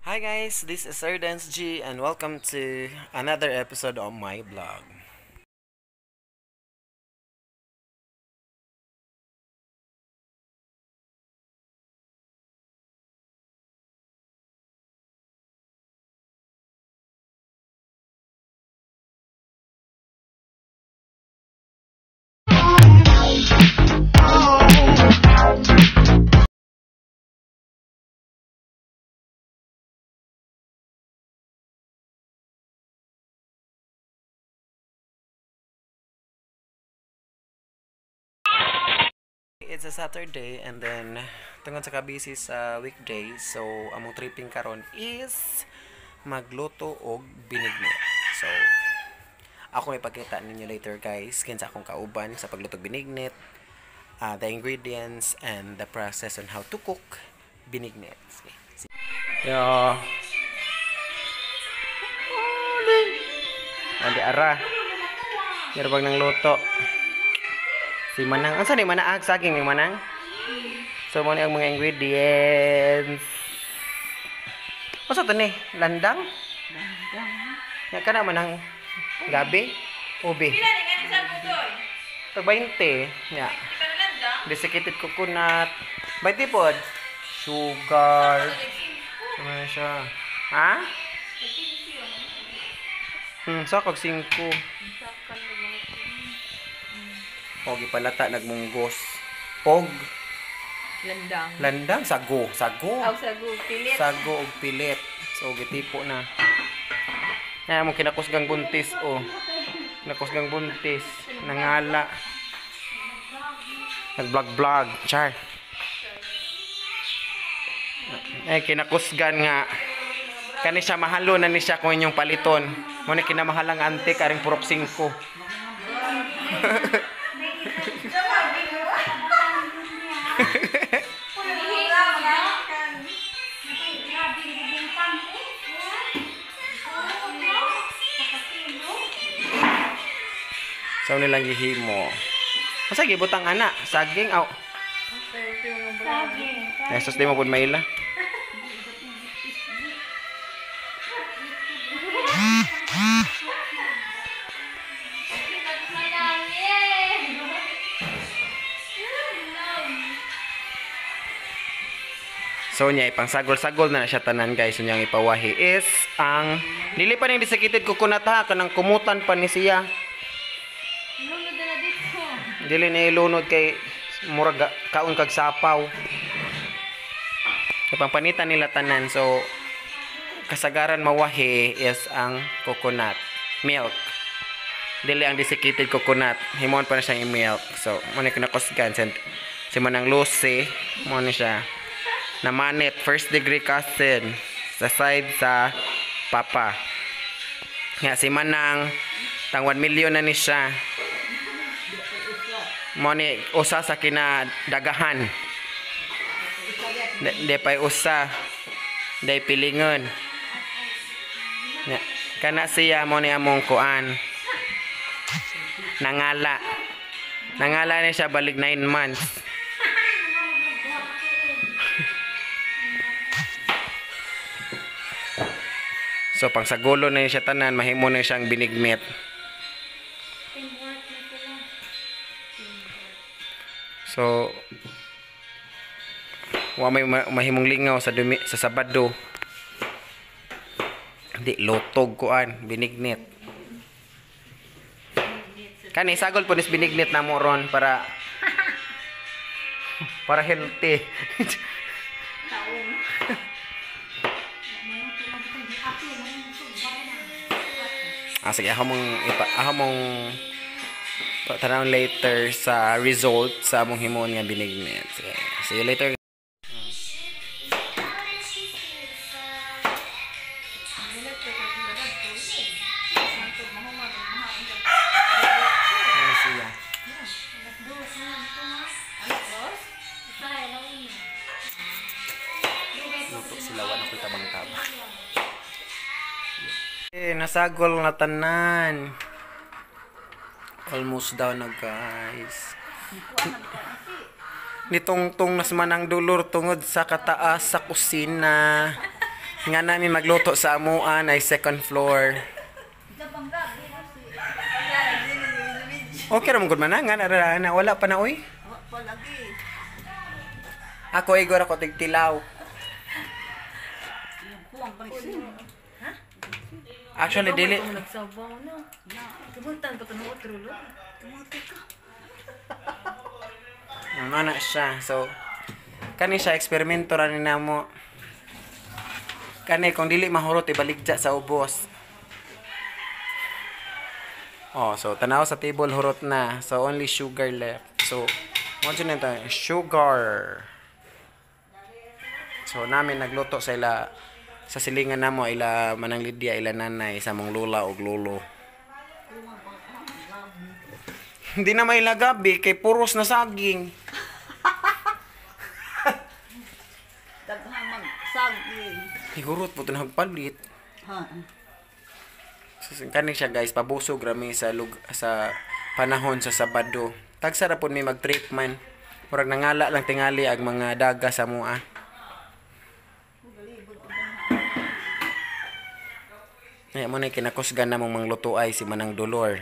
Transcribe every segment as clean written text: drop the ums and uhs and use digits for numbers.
Hi guys, this is Sir Dance G and welcome to another episode of my vlog. It's a Saturday and then tungod sa ka-busy sa weekday, so among tripping karon is magluto og binignit. So ako ipakita ninyo later guys kinsa akong kauban sa pagluto og binignit, the ingredients and the process on how to cook binignit. Okay. Yo. Andi ara. Meron bang nang luto? Si Manang, unsa ni manaag saging ni Manang? So mo ni ang mga ingredients. Unsa to ni? Landang? Landang. Nya kana manang gabi, ubi. Pila ni ngani sa butoy? Tag 20 nya. Desiccated coconut. 20 pod. Sugar. So man siya. Ha? Sa kag 5. Og ipalata nagmunggos. Og landang. Landang sago, sago. Aw sago pilit. Sago og pilit. So gitipo na. Na mo kinakusgang buntis oh. Kinakusgang buntis, nangala. Nag-vlog-vlog, char. Eh kinakusgan nga. Kani siya mahalo na ni siya kung inyong paliton. Mo ni kinamahalang antik aring purok 5. So nilang gihimo. Asa gibutang ana? Saging aw. Saging. Jesus di mo pud maila. So niya ipangsagol-sagol na siya tanan guys. So niyang ipawahi is ang dili pa ning desiccated coconut ha, kanang kumutan pa ni siya. Lunod na dito. Dili ni ilunod kay murag kaon kag sapaw. Ipangpanitan nila tanan. So kasagaran mawahi is ang coconut milk. Dili ang desiccated coconut. Himon pa na siyang i-milk. So mo ni kinakusgan si Manang Lucy, mo ni siya. Namanit, first degree cousin sa side sa papa. Nga si Manang tang 1 million na ni siya. Mo ni usa sa kinadagahan. Di pa'y usa. Day pilingon. Nga, kana siya mo ni among kuan. Nangala. Nangala ni siya balik 9 months. So pangsagulo na siya tanan, mahimo na siyang binignit. So wa may mahimong lingaw sa dumi, sa Sabado. Di lotog kuan binignit. Kani sagol po nis binignit na mo ron para para healthy. Sige, ako mong tanawon later sa result sa among himuon nga binignit. Sige, see you later. Luto sila, wala ko'y tabang-tabang. Eh, nasagol na tanan. Almost down na guys. Nitungtong nas manang dulor tungod sa kataas sa kusina. Nga namin magluto sa amuan ay second floor. Okay ra man gud man nga na wala pa na oy. Ako igor ako tigtilaw. Actually dili Nagsabaw na. Kibuntan pa tunog otro lo. Ano na siya. So kani siya eksperimento ra ni namo. Kani kung dili mahurot ibaligya sa ubos. Oh, so tanaw sa table hurot na. So only sugar left. So mo na tayo sugar. So namin nagluto sa ila sa silingan namo ila Manang Lydia, ila nanay sa mong lola ug lolo. Hindi na may lagabi kay puros na saging. Daghamang saging. Higurot po ito nagpalit. Ha. So, kani siya guys, pabusog rami sa sa panahon sa Sabado. Tagsa ra pud mi mag-trip man. Murag nangala lang tingali ang mga daga sa mua. Ay mo na kinakusgan na mong mangluto ay si Manang Dolor.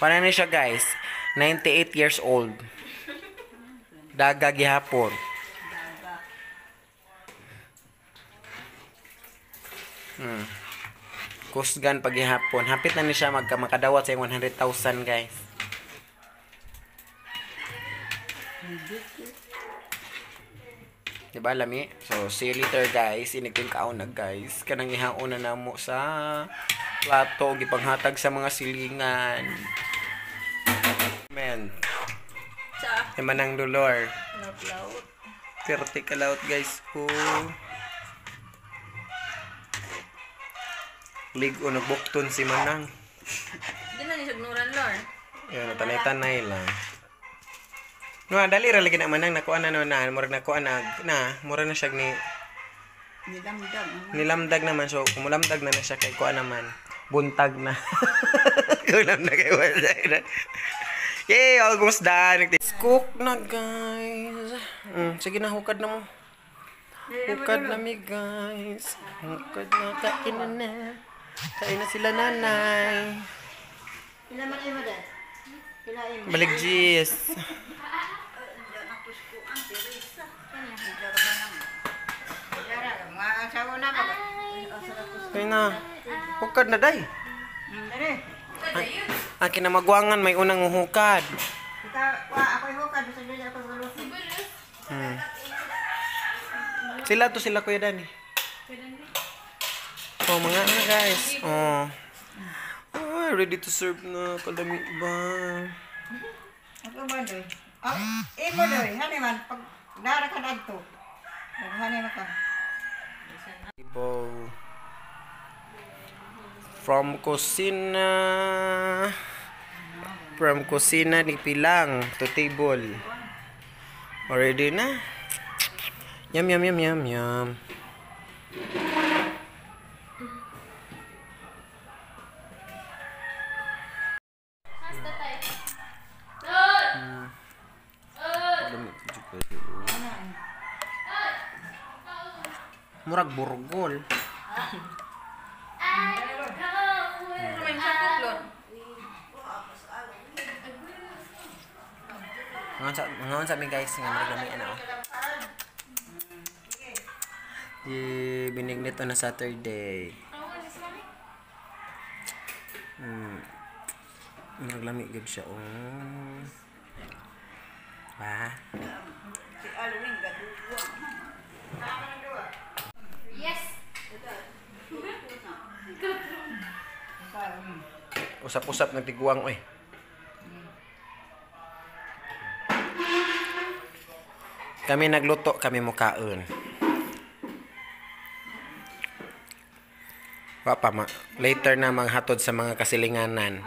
Kuan ni siya guys, 98 years old. Daga gihapon. Kusgan paghihapon. Hapit na ni siya makadawat sa 100,000 guys. Diba lami? So see you later guys. Inigting kaon na guys. Kanang ihaon na namo sa plato gipanghatag sa mga silingan. Men. Sa Manang Dolor. Naplaut. 30 kalaut guys. Oh. Ligo nagbukton si Manang. Di na ni sugnuran lor. Yan, tanay-tanay lang. No, dali ra lagi na Manang nakuha na no na, murag nakuha na na, mura na siya ni Nilamdam. nilamdag naman so kumulamdag na na siya kay kuha naman. Buntag na. Kulamdag kay wala na. Yay, almost done. Cook na guys. Sige na, hukad na mo. Hukad na mi guys. Hukad na, kain na na. Kain na sila nanay. Pila man imo de? Pila imo? Balik Gis. Kaya na. Hukad na day. Dere. Ang kinamagwangan may unang uhukad. Ako hukad sa dili ako galuto. Sila to sila Kuya Dani. Oh, mga ano guys. Oh. Oh, ready to serve na. Kalami ba? Ako man doy. Ah, imo doy, hani man pag dara ka dagto. Hani man ka. Bowl. From kusina. From kusina ni Pilang to table. Already na. Yum, yum, yum, yum, yum. Murag burgol. Mangon sa mi guys nga murag lami ana oh. Di binignit on a Saturday. Murag lami gud siya. Oh. Ba? Si Alwin gaduwa. Yes. Usap-usap nagtiguang oy. Kami nagluto, kami mukaon. Wa pa ma. Later na manghatod sa mga kasilinganan.